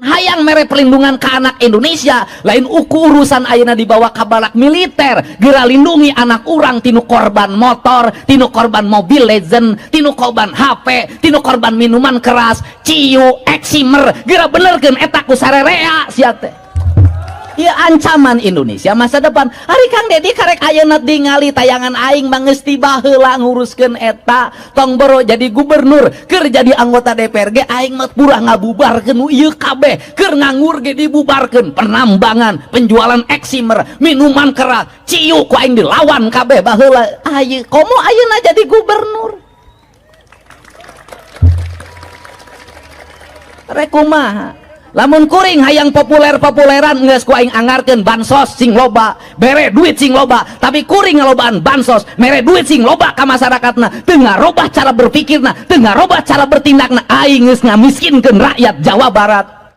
Hayang mere perlindungan ke anak Indonesia, lain uku urusan ayeuna dibawa ka balak militer. Geura lindungi anak urang tinu korban motor, tinu korban Mobile Legend, tinu korban HP, tinu korban minuman keras, ciu, eksimer. Geura benerkeun eta ku sarerea sia teh. Ieu ancaman Indonesia masa depan. Ari Kang Dedi karek ayeuna ningali tayangan aing mah geus ti baheula nguruskeun eta, tong boro jadi gubernur, keur jadi anggota DPR ge aing mah purah ngabubarkeun nu ieu kabeh, keur nganggur ge dibubarkeun, penambangan, penjualan eksimer, minuman keras, ciu ku aing dilawan kabeh baheula. Ayeuna komo ayeuna jadi gubernur. Rek kumaha? Lamun kuring hayang populer-populeran geus ku aing anggarkeun bansos sing loba, bere duit sing loba, tapi kuring ngalobaan bansos, mere duit sing loba ka masyarakatna, teu ngarobah cara berpikirna, teu ngarobah cara bertindakna, aing geus ngamiskinkeun rakyat Jawa Barat.